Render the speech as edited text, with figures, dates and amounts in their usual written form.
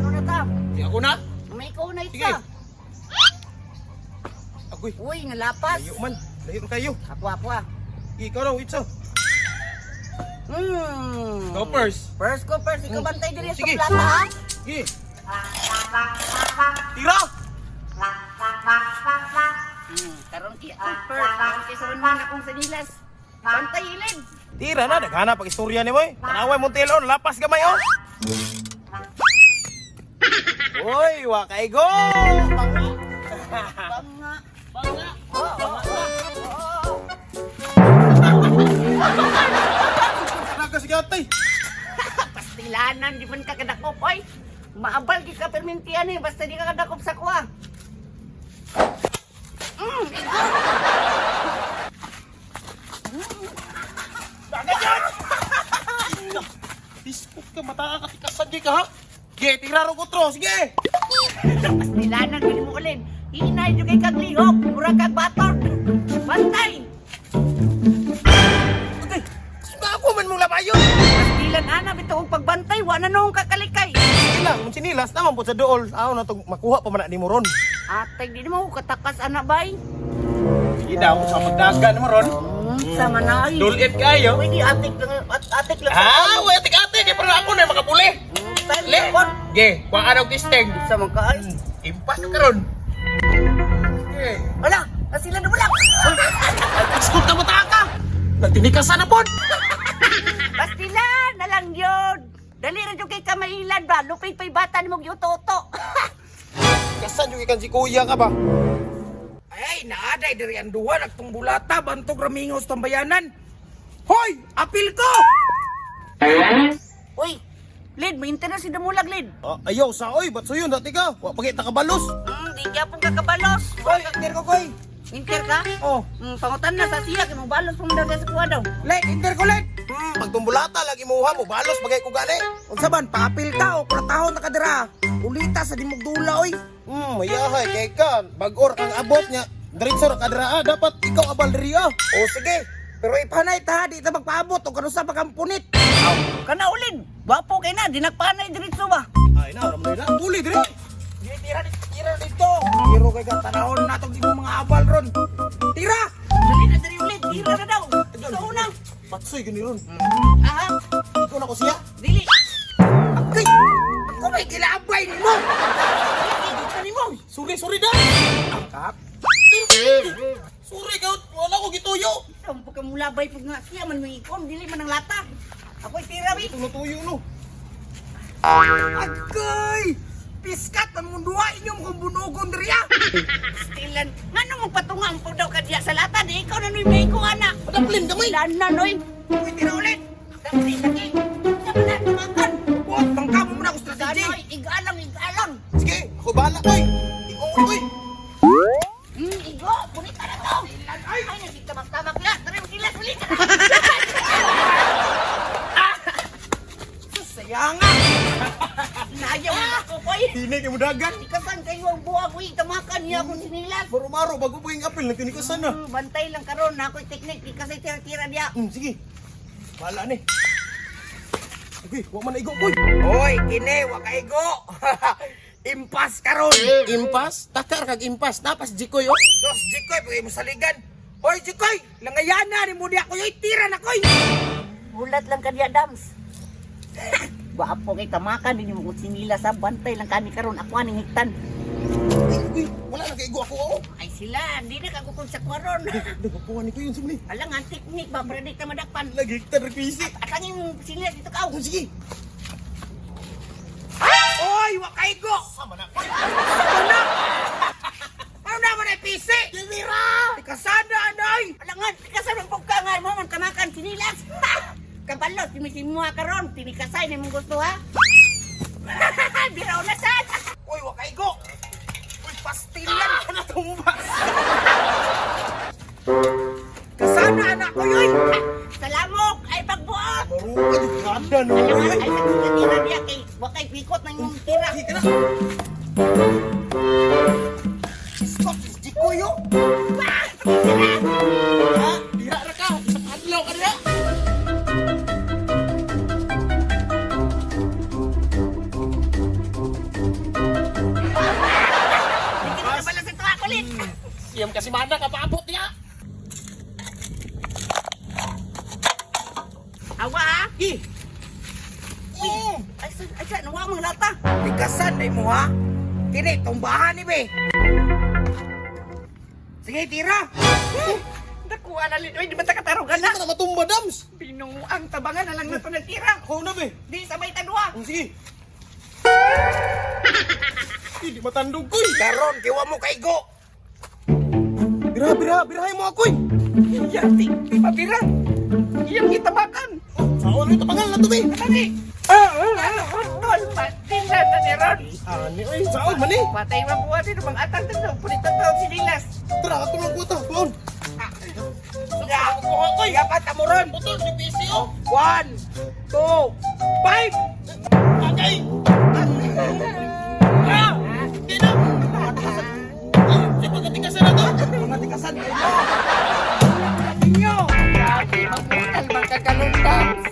Ano na ta? Sige, ako na. May ikaw na Sige. ita. Agoy. Uy, nalapas. Layo man. Layo na kayo. Ako, ako ah. Sige, ikaw raw, Itso. Go first. First ko, first. Ikaw bantay diri sa Sige. plata ha. Sige. Tira! Karon ki ako first. Karon kay sa man akong sanilas. Bantay ilid. Tira na, naghanap ang istorya ni mo eh. Tanaway mong tilon, lapas gamay oh. Uy, wakay go! Banga. Banga. Oo, oo, oo. Talaga sige atay. Pastilanan, di man ka kadakop, oy. Maabal di ka permintian eh, basta di ka kadakop sa kuha. Ikaw. Diskot ka, mata ka katikasan di ka ha. Sige, tira ro kutro, sige. Pastilanan, gani mo ulin. Hinay jud kay kag lihok, mura kag bator. Bantay! Atay, sino ako man mong labayon? Pastilan ana bitaw og pagbantay, wa na noong kakalikay. Sige lang, mong sinilas naman po sa dool. Aw na to makuha pa man na ni mo ron. Atay, di mo katakas ana bay. Sige daw, sa pagdagan mo ron. Sama na ay. Dulit kayo. Pwede atik lang, atik lang. Ah, way atik-atik, kay para ako na makapuli. Le. Ge, kuha ka ng tisting. Sa mga kaay. Impas ka ron. Sige. Wala, sila na wala. Diskot ka mata ka. Nagtinikasan na pod. Pastila na lang yun. Dali ra jud kay kamailan ba? Lupit pa'y bata ni mong yuto-uto. Kasan yung ikan si kuya ka ba? Ay, naaday diri ang duwa nagtong bulata bantog ramingos tambayanan. Hoy, apil ko! Uy, Lid, may internet si Damulag, Lid. Ah, ayaw sa oy, ba't suyon dati ka? Wa pagita ka balos. Di ka pong kakabalos. Hoy, inter ko koy. Inter ka? Oh, Pangutan na sa siya, kay mo balos pong daw sa kuha daw. let inter ko let. Pagtumbulata lagi muha mo balos bagay ko gani. Unsa man paapil ka o kulatahon na kadira. Ulita sa dimugdula oy. Mayahay kay ka, bag-or kang abot niya. Diretso ra ka dira, ah. Dapat ikaw abal diri ah. O sige, pero ipanay ta di ta magpaabot o kanusa pa kang punit. Kana ulid, gwapo kay na, dinagpanay diretso ba? Ay na, ramay na. Uli diri. Di tira tira dito. Tiro kay ka tanahon natong imong mga abal ron. Tira! Dali na diri ulid, tira na daw. Sa una. Patsoy gani ron. Aha, Ikaw na ko siya. dili. Agay! Ako may gilabay nimo. Dili nimo. Sorry, sorry da. Kap. Sorry ka, wala ko gituyo. Ang pagkamulabay pag nga siya man may ikon, dili man ang lata. Ako'y tira, wi. Tuyo no. Agay! Piskat ang munduha inyong kung bunugon diri ah. Stilan, nga nung magpatunga ang daw ka diya sa lata, di ikaw na nuy may ko anak. Padaplin gamay. Lan na noy. Uy, tira ulit. Dapli lagi. Sama na tumakan. Buot, bangka mo muna ako strategy. Ganoy, igalang, igalang. Sige, ako bahala koy. Ikaw koy. Igo, punita na to. Ay, ay, nagtamak-tamak na. Tara, magilas ulit. Sayanga! Nayaw na ako, koy. Hini kay mudagan. Ikasan kayo ang buwag, uy. Tamakan niya akong sinilas. Maro-maro bago pa yung apel nagtinikasan na. Bantay lang karon na ako'y teknik. Di kasi tira-tira niya. Sige. Bahala ni. Okay, wa man na igo koy. Hoy, kini, wa kaigo. Impas karon. Impas, takar kag impas, napas jikoy oh. Sus, Jikoy, pagay mo saligan. Hoy, Jikoy, langayana ni mo di ako yoy, tira na koy. Bulat lang kaniya, Dams. Gwapo kay tamakan din mo kung sinilas ha. Bantay lang kani karon ako aning hiktan. Uy, uy, wala na kaigo ako oh. Ay sila, hindi na kagukod sa kwaron. Nagpapuan ni ko yun sumni. Alang ang teknik ba, para di ka madakpan. Lagi kita requisite. At ang yung sinilas dito ka. Oh, sige. Hoy, wa kaigo. Sama na. Koy. Sama na. Ano naman ay pisi? Tira! Ikasada, anay! Alangan, tikasan ang pagkangan mo, man kamakan sinilas. Ha! Kabalot, timisimuha karon, tinikasay ni mong gusto ha. Biraw na sad. Hoy, wa kaigo. Uy, pastilan ka na tumbas. Kasana, anak ko yoy. Salamok ay pagbuot. Maro ka di kada no. Alangan ay sa tira niya kay wakay pikot ng imong tira. Sige na. Stop, Jikoy, yo. Ha, diha ra ka. Sa kadlaw ka diha. Kasimana ka paabot niya. Awa ha? Eh, Uy, ay sa, ay sa, nawa mga lata. Tigasan ay mo ha. Kini tumbahan ni be. Sige, tira. Nakuha na linoy, di ba takatarugan na? Ano na matumba, Dams? Binuang tabangan na lang na ito nagtira. Ako na be. Di sabay tadwa. Oh, sige. Hindi matandog ko eh. Karon kiwa mo kaigo. Bira, bira, birahin mo ako eh. Yati, di ba bira? Iyang gitabakan. Saon mo tapangal na to be. Tani. Ah, ah, tol, patila na ni Ron. Ani oy, saon man eh. Patay mabuha din mga atang dito. Punita to sinilas. Tara, ato lang kuta, kuon. Ya, ko Yapat amo ron. Putol si PC oh. 1, 2, 5. Agay. Ah! Di na. Ay, si pagkatikasan na to. Mga tikasan kayo. Inyo. Grabe, mabutal mga kakalundang.